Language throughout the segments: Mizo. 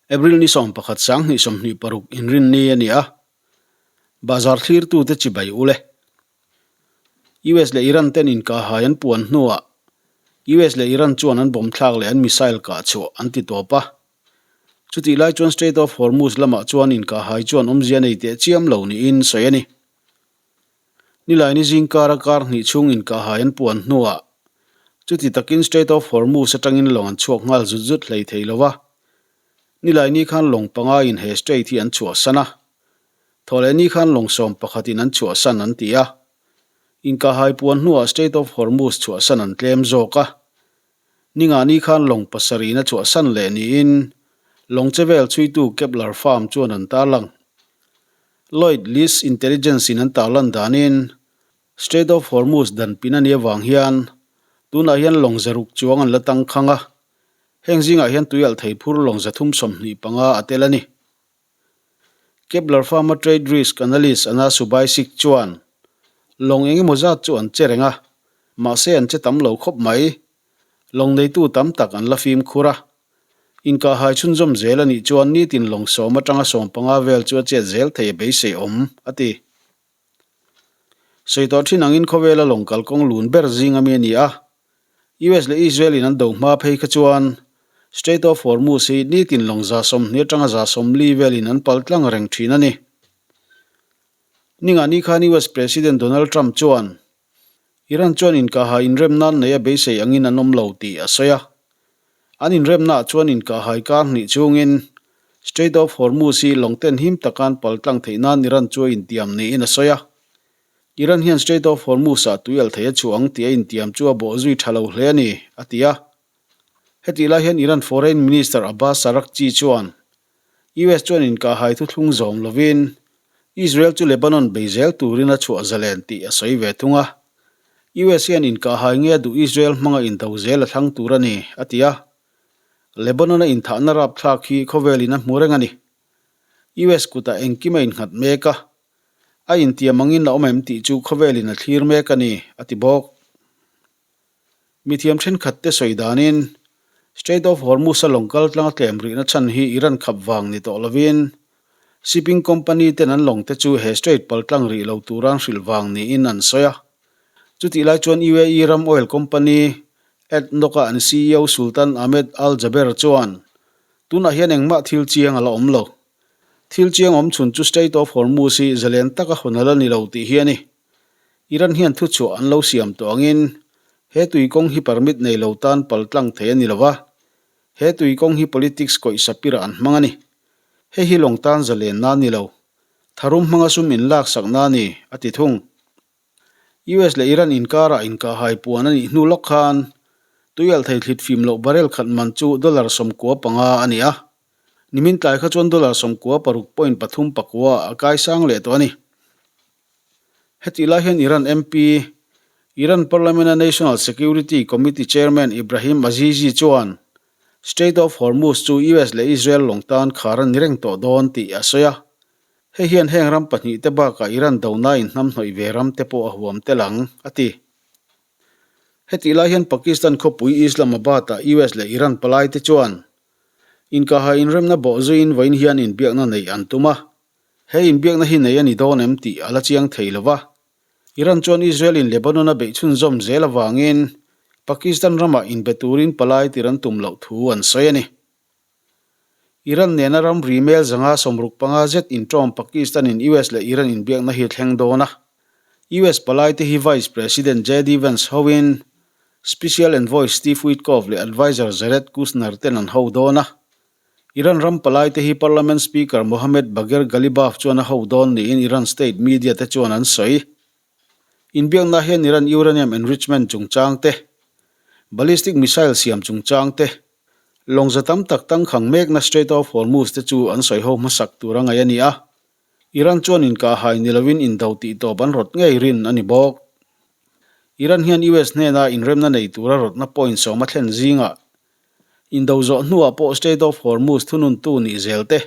April ni 11 2026 Inrinni a ni a, Bazar thlirtute chibai ul e. US leh Iran ten inkahhai an puan hnuah US leh Iran chuan an bomb thlak leh an missile kah chhuah an ti tawp a. Chutih lai chuan Strait of Hormuz lamah chuan inkahhai chuan awmzia nei teh chiam lo niin sawi a ni. Nilaini zingkara kar hnih chhung inkahhai an puan hnuah chuti takin Strait of Hormuz atangin lawng an chhuak nghal zut zut hlei thei lo va. Nilaini khan lawng pangaiin he strait hi an chhuahsan a. Thawhlehni khan lawng sawm pakhatin an chhuahsan an ti a. Inkahhai puan hnuah Strait of Hormuz chhuahsan an tlem zawk a. Ningahni khan lawng pasarihna chhuahsan leh niin lawng che vel chhuitu Kepler Farm chuan an tarlang. Lloyd List Intelligence in an tarlan danin Strait of Hormuz dan pin a nih avang hian tunah hian lawng zaruk chuang an la tangkhang a, heng zingah hian tuialh thei phur lawng 325 a tel a ni. Kepler Pharma Trade Risk Analyst Ana Subaisik chuan, Lawng eng emaw zat chu an che reng a, mahse an che tam lo khawp mai. Lawng neitu tam tak an la fimkhur a. Inkahhai chhunzawm zel a nih chuan nitin lawng sawm atanga 15 vel chu a chet zel thei a beisei awm, a ti. Sawi tawh thin angin khawvela lawng kalkawng lun ber zing ami a ni a. US leh Israel in an do hma phei kha chuan Strait of Hormuz hi nitin lawng 20 atanga 40 velin an pal tlang reng thin a ni. Ningah ni khan US President Donald Trump chuan Iran chuan inkahhai inrem nan nei a beisei angin an awm lo tih a sawi a. An inremnaah chuan inkahhai kar hnih chungin Strait of Hormuz hi lawngten him taka an pal tlang theih nan Iran chu a intiam niin a sawi a. Iran hian Strait of Hormuz-ah tui alh thei a chhuah ang tih a intiam chu a bawh zui tha lo hle a ni, a ti a. Hetih lai hian Iran Foreign Minister Abbas Araghchi chuan US chuan inkahhai thuthlung zawm lovin Israel chu Lebanon bei zel turin a chhuah zalen tih a sawi ve thung a. US hian inkahhai nge a duh Israel hmanga indo zel a thlang tur a ni, a ti a. Lebanon-a inthahna rapthlak hi khawvelin a hmu reng a ni. US kutah engkim a innghat mek a, a intiam angin a awm em tih chu khawvelin a thlir mek a ni, a ti bawk. Mithiam thenkhat te sawi danin, Strait of Hormuz-a lawng kal tlanga tlem rihna chhan hi Iran khap vang ni tawh lovin, shipping company ten an lawng te chu he strait pal tlang rih lo tura an hrilh vang niin an sawi a. Chutih lai chuan UAE ram oil company ADNOC-a an CEO Sultan Ahmed Al Jaber chuan, Tunah hian engmah thil chiang a la awm lo. Thil chiang awm chhun chu Strait of Hormuz hi zalen taka hawn a la ni lo tih hi a ni. Iran hian thuchhuah an lo siam tawh angin he tui kawng hi permit nei lo tan pal tlang thei a ni lo va, he tui kawng hi politics kawih sapirah an hmang a ni. Hei hi lawng tan zalen na ni lo, tharum hmanga sum in lak sak na a ni, a ti thung. US leh Iran inkarah inkahhai puan a nih hnu lawk khan tuialhthei thlit fim loh barrel khat man chu dollar 95 a ni a. Nimin tlai kha chuan dollar 96.39 a kaisang leh tawh a ni. Hetih lai hian Iran MP, Iran Parliament-a National Security Committee Chairman Ibrahim Azizi chuan Strait of Hormuz chu US leh Israel lawng tan khar a ni reng tawh dawn tih a sawi a. Hei hian heng ram pahnih te bakah Iran dona inhnamhnawih ve ram te pawh a huam tel ang, a ti. Hetih lai hian Pakistan khawpui Islamabad-ah US leh Iran palai te chuan inkaha inremna bawh zuiin vawiin hian inbiakna neih an tum a. He inbiakna hi nei a ni dawn em tih a la chiang thei lo va. Iran chuan Israel-in Lebanon a beih chhunzawm zel avangin Pakistan ramah inbe turin palai tir an tum loh thu an sawi a ni. Iran nena ramri mel 165 zet inṭawm Pakistan-in US leh Iran inbiakna hi a thleng dawn a. US palaite hi Vice President JD Vance hoin Special Envoy Steve Witkoff leh Adviser Jared Kushner ten an ho dawn a. Iran ram palaite hi Parliament Speaker Mohammad Bagher Ghalibaf chuan a ho dawn niin Iran state media te chuan an sawi. Inbiakna hian Iran uranium enrichment chungchang te, ballistic missile siam chungchang te, lawng za tam tak tangkhang mekna Strait of Hormuz te chu an sawi ho hmasak tur a ngaih a ni a. Iran chuan inkahhai ni lovin indo tih tawp an rawt ngei rin a ni bawk. Iran hian US hnena inremna nei tura rawtna point sawm a thlen zingah Indo zawh hnuah pawh Strait of Hormuz thununtu nih zel te,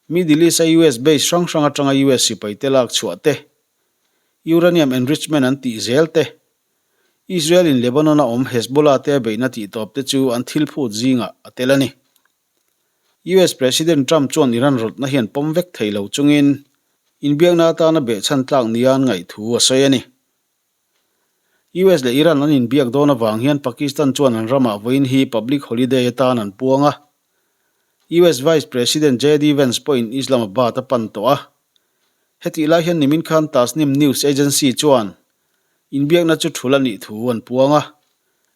Middle East-a US base hrang hrang atanga US sipaite lak chhuah te, uranium enrichment an tih zel te, Israel-in Lebanon-a awm Hezbollah te a beihna tih tawp te chu an thil phut zingah a tel a ni. US President Trump chuan Iran rawtna hian pawm vek thei lo chungin inbiakna atana behchhan tlak nia an ngaih thu a sawi a ni. US leh Iran an inbiak dawn avang hian Pakistan chuan an ramah vawiin hi public holiday atan an puang a. US Vice President JD Vance pawhin Islamabad a pan tawh a. Hetih lai hian nimin khan Tasnim News Agency chuan inbiakna chu thul a nih thu an puang a.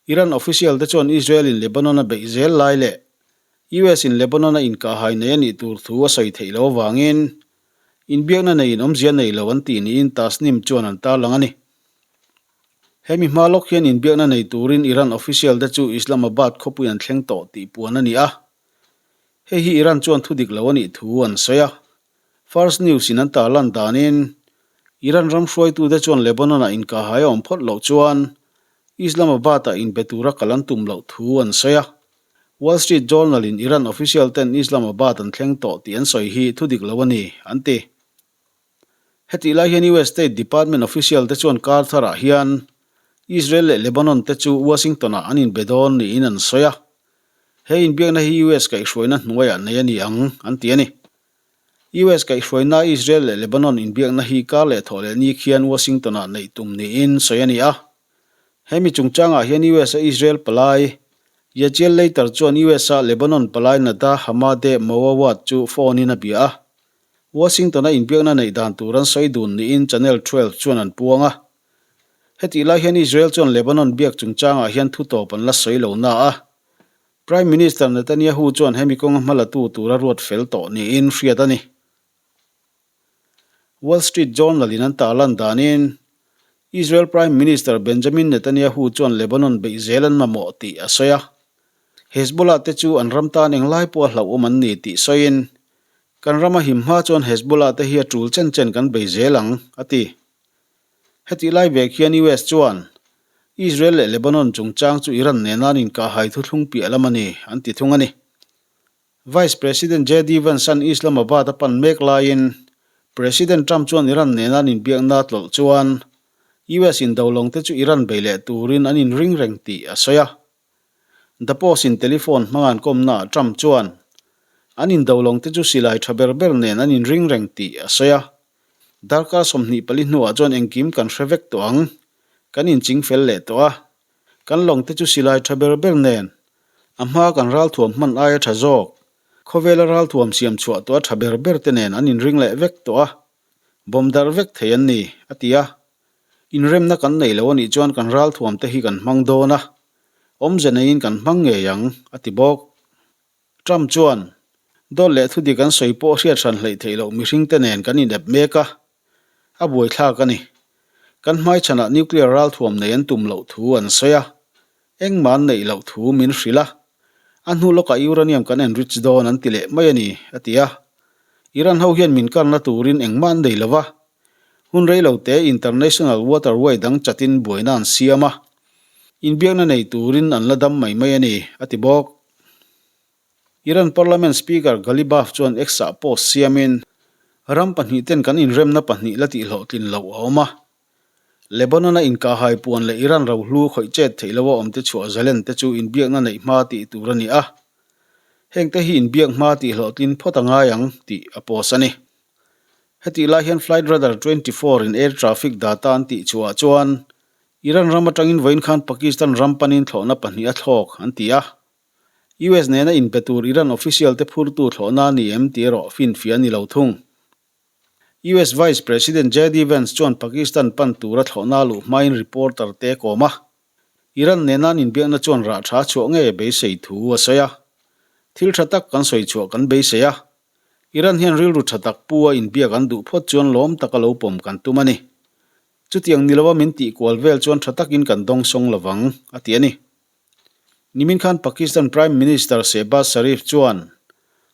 Iran official te chuan Israel in Lebanon a beih zel lai leh US in Lebanon a inkahhai nei a nih tur thu a sawi theih loh avangin inbiakna neiin awmzia nei lo an tih niin Tasnim chuan an tarlang a ni. Hemi hma lawk hian inbiakna nei turin Iran official te chu Islamabad khawpui an thleng tawh tih puan a ni a. Hei hi Iran chuan thu dik lo a nih thu an sawi a. Fars News in an tarlan danin Iran ram hruaitute chuan Lebanon-ah inkahhai a awm phawt loh chuan Islamabad-ah inbe tura kal an tum loh thu an sawi a. Wall Street Journal-in Iran official ten Islamabad an thleng tawh tih an sawi hi thu dik lo a ni, an ti. Hetih lai hian US State Department official te chuan kar tharah hian Israel leh Lebanon te chu Washington-ah an inbe dawn niin an sawi a. He inbiakna hi US kaihhruaina hnuaiah nei a ni ang, an ti a ni. US kaihhruaina Israel leh Lebanon inbiakna hi kar leh thawh leh ni khian Washington-ah neih tum niin sawi a ni a. Hemi chungchangah hian US-a Israel palai, Yechiel Leiter chuan US-a Lebanon palai Nada Hamadeh Mouawad chu phone-in a bia a. Washington-a inbiakna neih dan tur an sawi dun niin Channel 12 chuan an puang a. Hetih lai hian Israel chuan Lebanon biak chungchangah hian thutawp an la sawi lo na a. Prime Minister Netanyahu chuan hemi kawnga hmalatu tura ruat fel tawh niin hriat a ni. Wall Street Journal-in an tarlan danin, Israel Prime Minister Benjamin Netanyahu chuan Lebanon beih zel an mamawh tih a sawi a. Hezbollah te chu an ram tan englai pawh a hlauhawm an ni tih sawiin, Kan rama him hma chuan Hezbollah te hi a tul chen chen kan bei zel ang, a ti. Hetih lai vek hian US chuan Israel leh Lebanon chungchang chu Iran nena an inkahhai thuthlung piah lam a ni, an ti thung a ni. Vice President JD Vance-a'n Islamabad a pan mek laiin President Trump chuan Iran nena an inbiakna tlawlh chuan US indolawng te chu Iran bei leh turin an inring reng tih a sawi a. The Post-in telephone hmanga an kawmnaah Trump chuan an indolawng te chu silai tha ber ber nen an inring reng tih a sawi a. Darkar 24 hnuah chuan engkim kan hre vek tawh ang, kan inching fel leh tawh a. Kan lawng te chu silai tha ber ber nen a hma kan ralthuam hman aia tha zawk, khawvela ralthuam siam chhuah tawh a tha ber ber te nen an inring leh vek tawh a, bawm darh vek thei an ni, a ti a. Inremna kan nei lo a nih chuan kan ralthuam te hi kan hmang dawn a, awmze neiin kan hmang ngei ang, a ti bawk. Trump chuan, Dawt leh thudik an sawi pawh hriat hran hleih theih loh mihringte nen kan inep mek a, a buaithlak a ni. Kan hmaichhanah nuclear ralthuam nei an tum loh thu an sawi a, engmah an neih loh thu min hrilh a, a hnu lawkah uranium kan enrich dawn an ti leh mai a ni, a ti a. Iran ho hian min karna turin engmah an nei lo va, hun rei lo te international waterway dang chatin buaina an siam a, inbiakna nei turin an la dam mai mai a ni, a ti bawk. Iran Parliament Speaker Ghalibaf chuan X-ah post siamin, Ram pahnihten kan inremna pahnih la tihhlawhtlin loh a awm a. Lebanon-a inkahhai puan leh Iran rohlu khawih chet theih loa awmte chhuah zalen te chu inbiakna neih hma tih tur a ni a. Hengte hi inbiak hma tihhlawhtlin phawt a ngai ang tih a post a ni. Hetih lai hian Flight Radar 24 in air traffic data an tih chhuah chuan Iran ram atangin vawiin khan Pakistan ram panin thlawhna pahnih a thlawk an ti a. US nena inpe tur Iran official te phurtu thlawhna a ni em tih erawh finfiah a ni lo thung. US Vice President JD Vance chuan Pakistan pan tura thlawhna luh hmain reporter te a kawm a. Iran nena an inbiakna chuan rah tha chhuah ngei a beisei thu a sawi a. Thil tha tak kan sawi chhuah kan beisei a. Iran hian rilru tha tak pu a inbiak an duh phawt chuan lawm taka lo pawm kan tum a ni. Chutiang ni lova min tih kual vel chuan tha takin kan dawng sawng lovang, a ti a ni. Nimin khan Pakistan Prime Minister Shehbaz Sharif chuan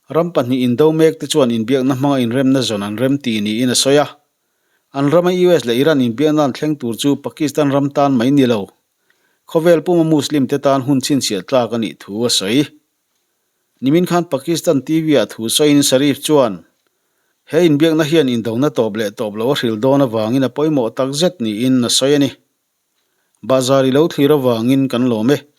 ram pahnih indo mek te chuan inbiakna hmanga inremna zawn an rem ti niin a sawi a. An rama US leh Iran inbiakna an thleng tur chu Pakistan ram tan mai ni lo, khawvel puma Muslim te tan hun chhinchhiah tlak a nih thu a sawi. Nimin khan Pakistan TV-ah thu sawiin Sharif chuan, He inbiakna hian indona tawp leh tawp lo a hril dawn avangin a pawimawh takzet niin a sawi a ni. Bahzar i lo thlir avangin kan lawm e.